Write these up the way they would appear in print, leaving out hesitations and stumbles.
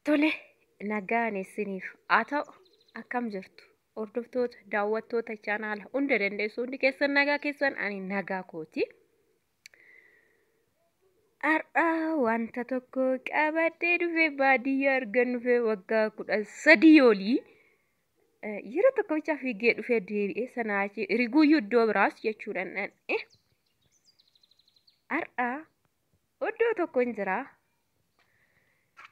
Tole, nagaan isiniif haa ta'u. Akkam jirtu hordoftoota, daawwattoota chaanaala hunda dandeessu, hundi keessan nagaa keessan, ani nagaa kooti. Har'a wanta tokko qabadhee dhufee, baadiyyaa argan dhufee waggaa 13 olii yeroo tokko bicha fiigee dhufee deebi'ee sanaa achi riguuyyuu iddoo biraas jechuudhaan dhandhe. Har'a iddoo tokko hin jira.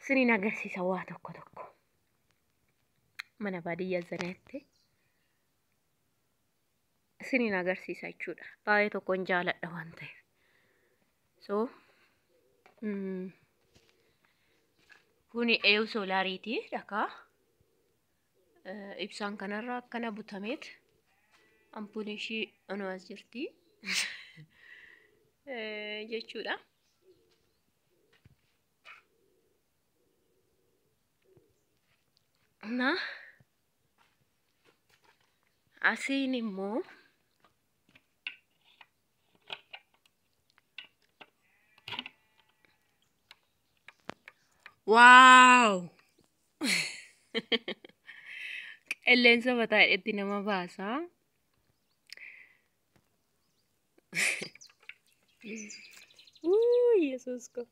Isiniin agarsiisa waa tokko tokko. Mana baadiyyaa sanaatti isiniin agarsiisa jechuudha. Baay'ee tokkoon jaaladha waan ta'eef. So kuni eeyu soolaariiti dhakaa. Ibsaan kanarraa akkana butameet ampuuliin ishii onoo as jirti jechuudha. Na asiin immoo waaw, qilleensa mataa itti nama baasa. Yesuus ko.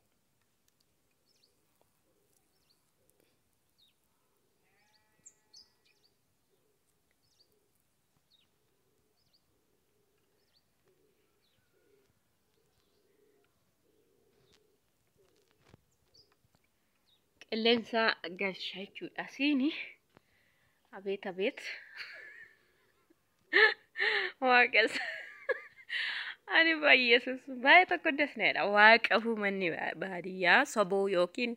Qilleensa galcha jechuudha. Asiini abeet abeet. Waaqessa. Ani baay'eesus baay'ee tokko dasneedha. Waaqafu manni baadiyyaa soboo yookiin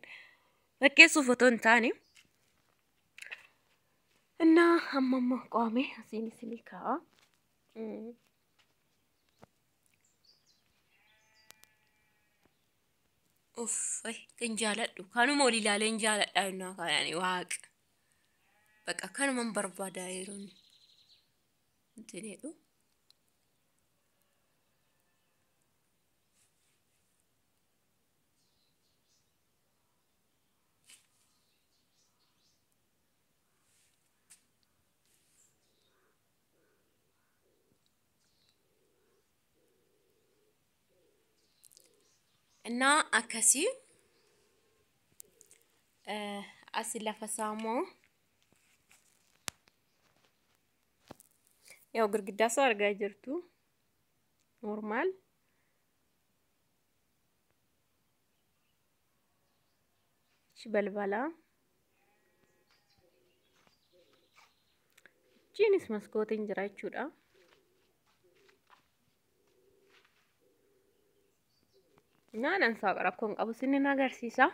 fakkeessuuf otoo hin taane. Innaa amma amma qo'ame asiin isinii kaa'a. Uff, kan jaaladhu. Kanuma ol ilaaleen jaaladha innaa kanani waaqa. Bakka kanuman barbaada yeroon intin jedhu. Innaa akkasii asi lafa isaa immoo ያው ግድግዳ ሰው argaa jirtu normal. Ichi balbala. Ichiinis maskootiin jira jechuudha. Naanan isaa rakkoon qabu sinin agarsiisa.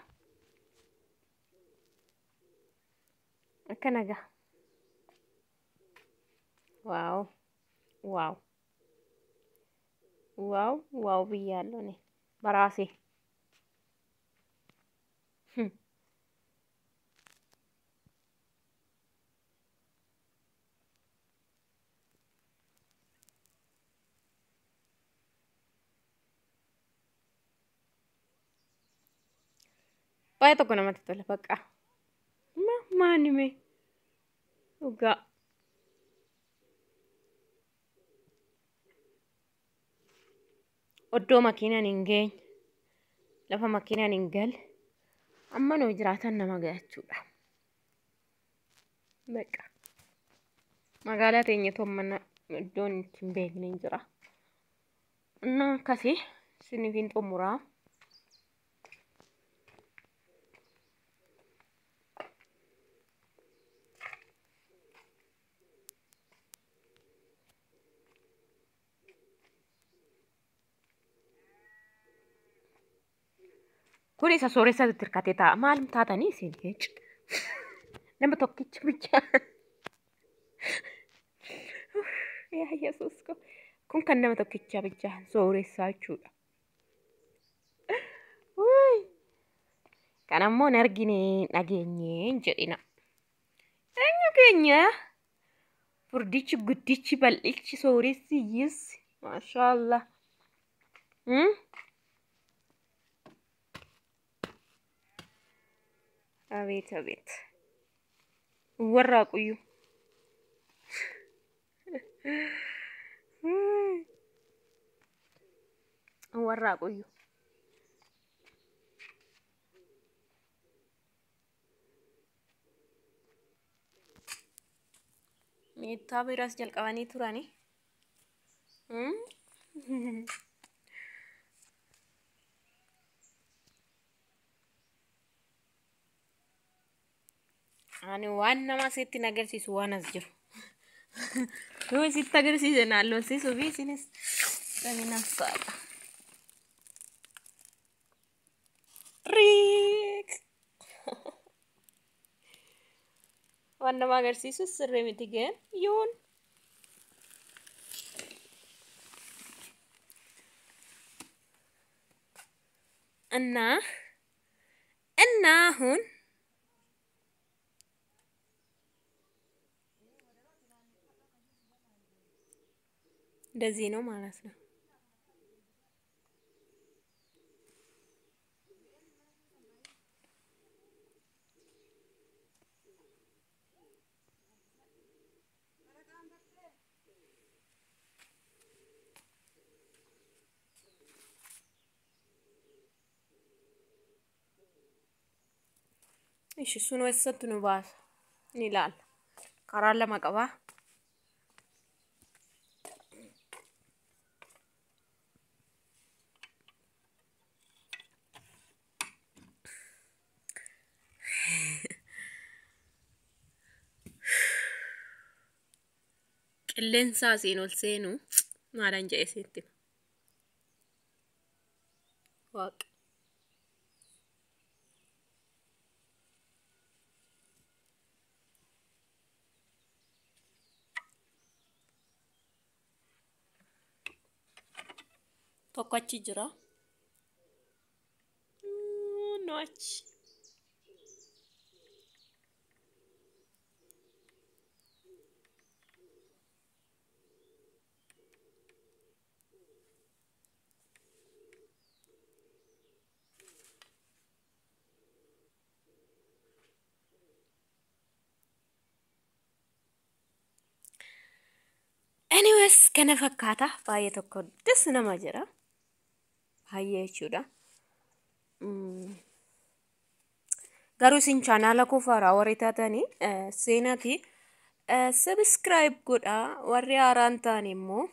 Akka nagaa. Waaw waaw waaw waaw ብያለሁ እኔ በራሴ። Baay'ee tokko namatti tola bakka. Maanime dhugaa. Oddoo makiinaan hin geenye, lafa makiinaan hin galle, amma nuu jiraatan nama ga'a jechuudha. Bakka magaalaa teenya mana iddoon itti hin beekne hin jira. Innaa akkasii isiniif hin xumuraa. Kun isa sooressatu hirkatee taa'a. Maal taatanii isin jechuudha. Nama tokkicha bichaa. Yaa Yesuus ko. Kun kan nama tokkichaa bichaa sooressaa jechuudha. Kan ammoo hin argine hin dhageenye hin jedhina. Eenyu keenya? Furdichi guddichi bal'ichi sooressi hiyyeessi. Maashaallah. አቤት አቤት ወራቁዩ ወራቁዩ Meettaa biraas jalqabanii turani. Ani waan nama sitti hin agarsiisu waan as jiru. Yoo sitti agarsiise naallolsiisuu fi isinis dhaminaafsaadha. Riik! Waan nama agarsiisu sirrii miti geen yoon. እና እና አሁን እንደዚህ ነው ማለት ነው። Ishi sun eessatti nu baasa ni ilaalla. Karaa lama qabaa. Qilleensa asiin ol seenu maalaan jedhee sitti hima. Waaqa. Tokko achi jira. No achi. Anyways, kana fakkaata. Baay'ee tokko des nama jedha. Baay'ee jechuudha. Garuu isin chaanaala koo haaraa warri taatanii seenaati subscribe godhaa. Warri haaraan ta'an immoo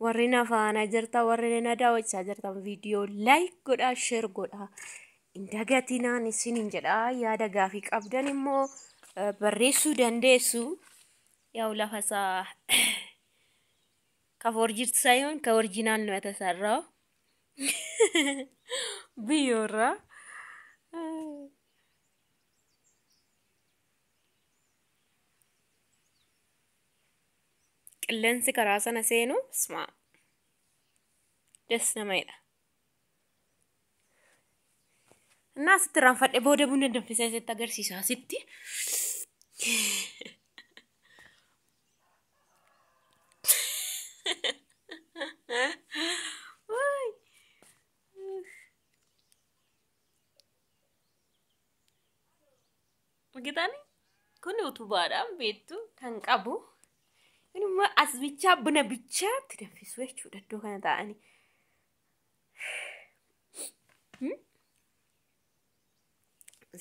warri na faana jirtan, warri na daawwachaa jirtan viidiyoo like godhaa, share godhaa. Hin dagatinaan isiniin jedha. Yaada gaafii qabdan immoo barreessuu dandeessu. ያው lafa isaa ከፎርጅድ ሳይሆን ከኦሪጂናል ነው የተሰራው ብዮራ qilleensi karaa sana seenu ስማ ደስ nama jedha. እና asitti irraanfadhe booda buna danfisee sitti agarsiisa asitti. Waay. Argitanii? Kun utubaadhaan beektu kan qabu. Inuma as bichaa buna bichaatti danfisu jechuudha iddoo kana taa'anii.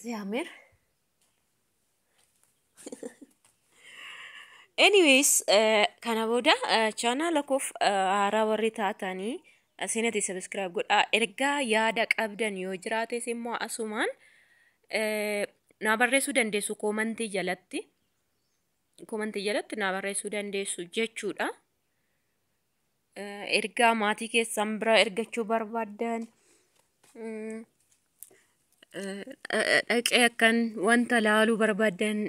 ሲያምር። Anyways, kana booda chaanaala koof haaraa warri taatanii seenati subscribe godhaa. Ergaa yaada qabdan yoo jiraates immoo asumaan naa barreessuu dandeessu koomantii jalatti. Koomantii jalatti naa barreessuu dandeessu jechuudha. Ergaa maatii keessan bira ergachuu barbaaddan dhaqee akkan wanta laaluu barbaaddan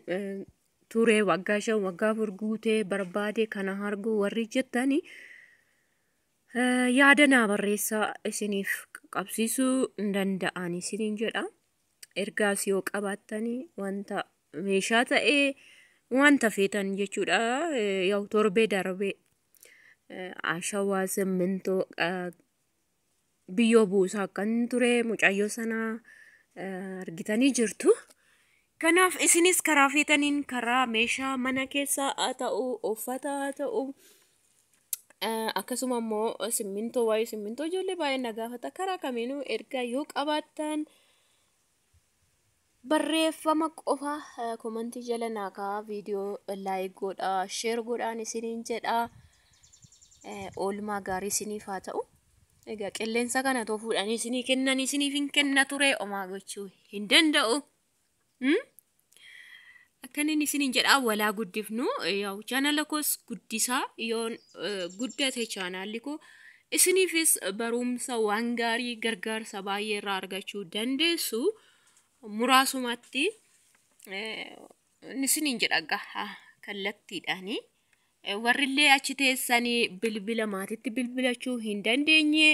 turee waggaa 5 waggaa 4 guutee barbaade kana arguu warri jettani yaada naa barreessaa isiniif qabsiisuu hin danda'an isiniin jedha. Ergaas yoo qabaattanii wanta meeshaa ta'ee wanta feetan jechuudha. Yaw torbee darbee ashawaa simmintoo biyyoo buusaa kan ture mucayyoo sana argitanii jirtu. Kanaaf isinis karaa feetaniin karaa meeshaa mana keessaa haa ta'u, uffata haa ta'u, akkasuma immoo simmintoo, waa'ee simmintoo ijoollee baay'ee na gaafata. Karaa kamiinuu ergaa yoo qabaattan barreeffama qofa komantii jala naa kaa'aa, viidiyoo laayik godhaa, sheer godhaan isiniin jedhaa. Oolmaa gaarii isiniif haa ta'u. Egaa qilleensa kana too fuudhanii isinii kennan isiniif hin kenna ture, omaa gochuu hin danda'u. Akkan inni isiniin jedhaa, walaa guddifnu. Yaa'u chaanala koos guddisaa, yoon guddate chaanaalli koo isiniifis barumsa waan gaarii gargaarsa baay'ee irraa argachuu dandeessu. Muraasumatti isiniin jedha gahaa kallattiidhaanii. Warrillee achi teessanii bilbila maatitti bilbilachuu hin dandeenye,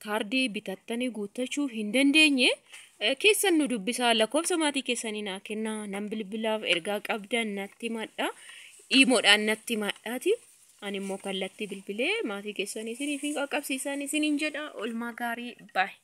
kaardii bitattanii guuttachuu hin dandeenye, keessan nu dubbisaa, lakkoofsa maatii keessanii naa kennaa, nan bilbilaaf, ergaa qabdan natti himadha, iimoodhaan natti himadhaati. Ani immoo kallattii bilbilee maatii keessanii isiniif hin qaqqabsiisan isiniin jedha. Oolmaa gaarii, baay'ee.